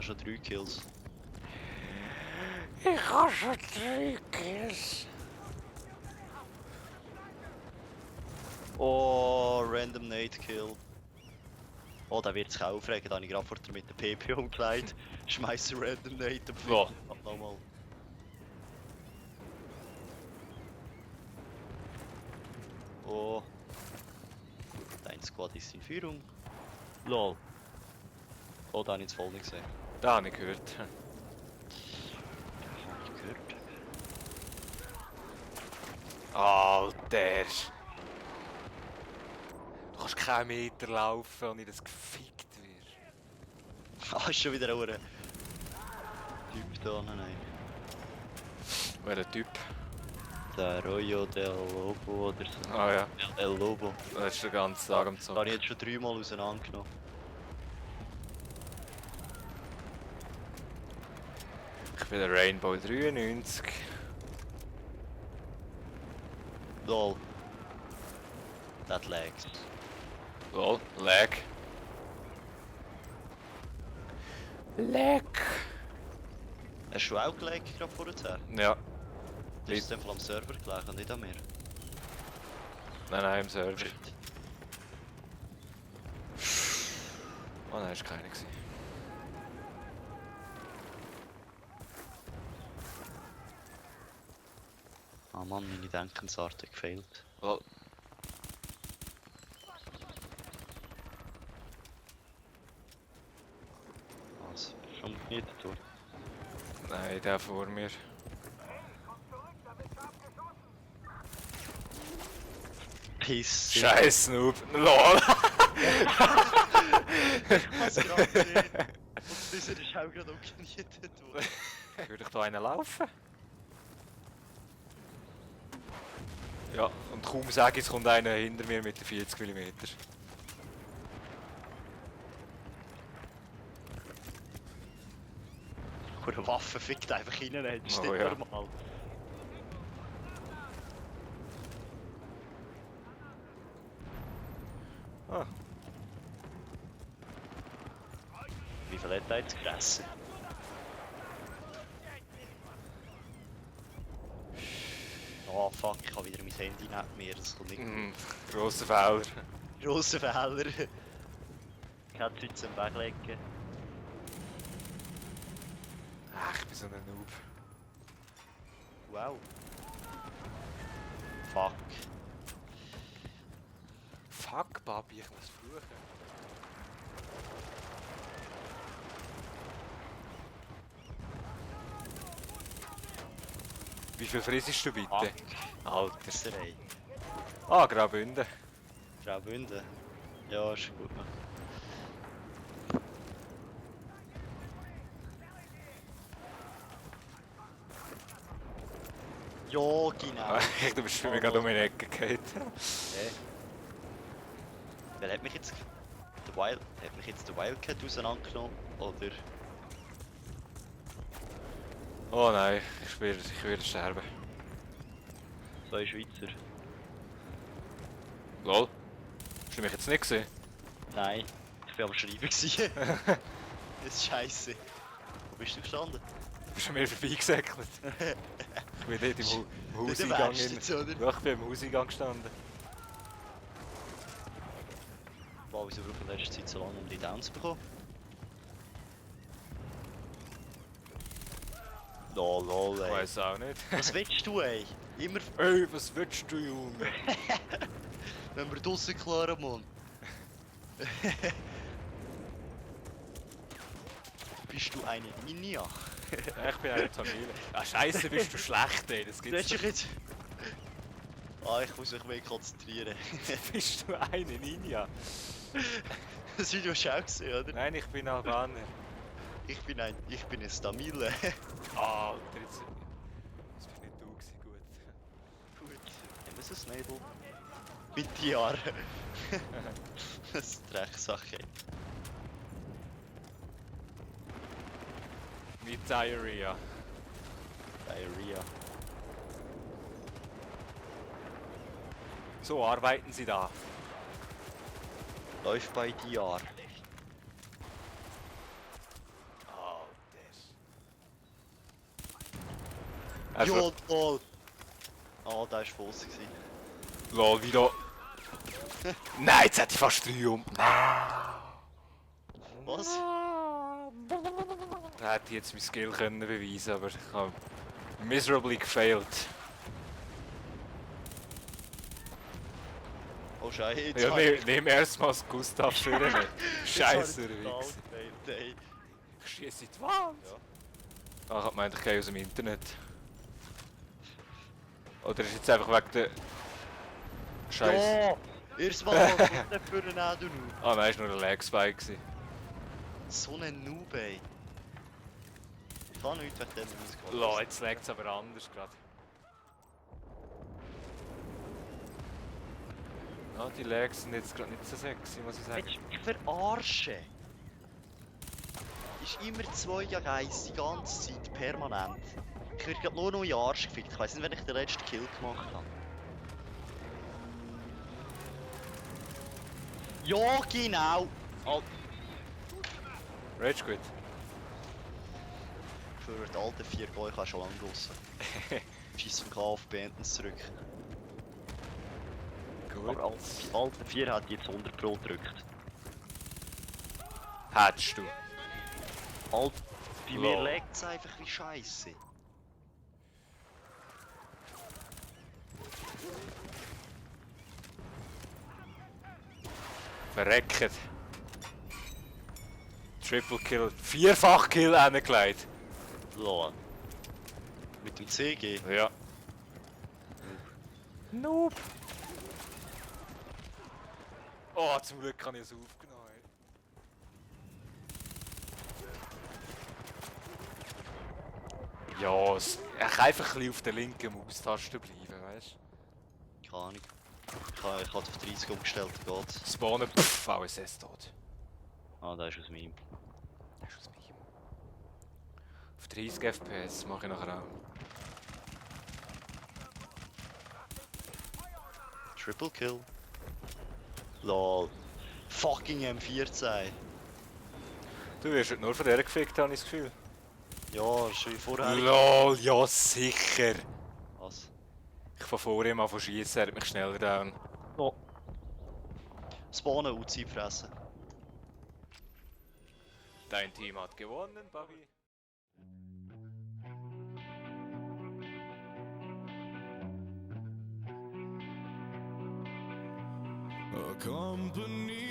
schon 3 Kills. Ich habe schon 3 Kills. Oh, Random Nade Kill. Oh, da wird sich auch aufregen, da habe ich gerade vorher mit der PP umgelegt. Schmeiße Random Nade und Wo? fliege nochmal. Oh. Dein Squad ist in Führung. Lol. Oh, da habe ich es voll nicht gesehen. Da habe ich gehört. Das habe ich gehört. Alter! Du kannst keinen Meter laufen, ohne dass gefickt wirst. Ah, ist schon wieder ein Typ da, nein. Welcher Typ? Der Royo del Lobo oder so. Ah ja, El Lobo. das ist der ganze Tag am Da Zocken. habe ich jetzt schon 3 Mal auseinandergenommen. Ich bin der Rainbow 93. Lol. That lags. Lol, Lag. Lag! Hast du auch gelegt gerade vorher? Ja, Das ist einfach am Server gelegen und nicht an mir. nein, im Server. Shit. Oh nein, ist keiner gewesen. Ah Mann, meine Denkensart hat gefehlt. Lol. Was? Schon nicht durch. Nein, der vor mir. Piss. Scheiß Noob. LOL! Was gerade gesehen. Und dieser ist auch gerade umgenietet worden. Würde ich da einen laufen? Ja, und kaum sage ich, es kommt einer hinter mir mit den 40 mm. Eine Waffe fickt einfach rein, das ist Oh, nicht ja. normal. Ah, Wie viel hat er jetzt gefressen? Oh fuck, ich habe wieder mein Handy neben mir, das kommt nicht gut. grosser Fehler. Grosser Fehler. Ich hätte es heute zum Weglegen. Ach, ich bin so ein Noob. Wow. Fuck. Fuck, Babi, ich muss fluchen. Wie viel frisst du bitte? Fuck. Alter. Pisserei. Ah, Graubünden. Graubünden. Ja, ist gut. Ja, genau. Du bist für mich gerade um die Ecke gefallen. Wer hat mich jetzt... Hat mich jetzt der Wildcat auseinandergenommen? Oder... Oh nein, ich werde sterben. Zwei Schweizer? Lol. Hast du mich jetzt nicht gesehen? Nein, ich war am Schreiben gewesen. Das ist scheisse. Wo bist du gestanden? Du bist an mir vorbeigesäckelt. Ich bin dort im Hauseingang. Jetzt, oder? Ja, ich bin im Hauseingang gestanden. Wow, wieso brauchen wir in letzter Zeit so lange, um die Downs zu bekommen? Lol, Ich ey. weiß auch nicht. Was willst du, ey? Immer, Ey, was willst du, Junge? wenn wir draussen klaren, Mann. Bist du eine Ninja? Ich bin eine Familie. Ah, Scheiße, bist du schlecht, ey. Das Du gibt's hast dich doch. jetzt... Ah, ich muss mich mehr konzentrieren. Bist du eine Ninja? Das Video hast du auch gesehen, oder? Nein, ich bin Albaner. Ich bin ein Stamile. Alter, jetzt... Das bist nicht du gewesen, gut. Gut. Nemesis Nebel. Mit den Jahren. Das ist eine Drecksache. Mit Diarrhea. Diarrhea. So arbeiten sie da. Läuft bei dir. Also, Jo, lol! Ah, der war voll. lol, wie da... Nein, jetzt hätte ich fast 3 um. Was? Da hätte ich jetzt mein Skill können beweisen, aber ich habe miserably gefailed. Oh Scheiße, jetzt Ja, hab ich- nimm erstmals Gustav für ihn. jetzt hab ich Scheiße, total Wichs. gefailt, ey. Ich schieße in die Wand. Ja. Ah, ich hab gemeint, ich gehe aus dem Internet. Oder ist jetzt einfach wegen der... Scheiße. Ja! Erstmal was kommt der für einen auch, du Noob? Ah nein, es war nur ein Lag-Spike gewesen. So ein Noob, ey. Ich kann nichts wegen dem ausgehen. Lo, jetzt laggt es aber anders gerade. Ah, die Lags sind jetzt gerade nicht so sexy, muss ich sagen. Willst du mich verarschen? Ist immer 2 gegen 1 die ganze Zeit, permanent. Ich werde gerade nur noch in den Arsch gefickt. Ich weiss nicht, wenn ich den letzten Kill gemacht habe. Ja, genau! Rage Quit. Für die alten 4 Goal, ich habe schon lange draussen. Scheiss vom KF beenden zurück. Gut. Aber die alten 4 hat jetzt 100 Pro gedrückt. Hättest du. Alt, bei mir Lol. legt es einfach wie Scheiße. Verreckt. Triple Kill. 4-fach Kill hingelegt. Lol. Mit dem CG. Ja. Noob. Oh, zum Glück kann ich es aufgenommen. Ja, ich kann einfach ein bisschen auf der linken Maustaste bleiben, weißt du? Keine Ahnung. Ich habe auf 30 umgestellt, geht's. Spawnen, pfff, VSS tot. Ah, der ist aus meinem. Das ist aus meinem. Auf 30 FPS mache ich nachher auch. Triple Kill. Lol. Fucking M14. Du wirst heute nur von der gefickt, habe ich das Gefühl. Ja, schon wie vorher. LOL, ja sicher. Was? Ich von vorher mal von schießen, er hat mich schneller down. Oh. Spawnen und Zeit fressen. Dein Team hat gewonnen, Bobby. A company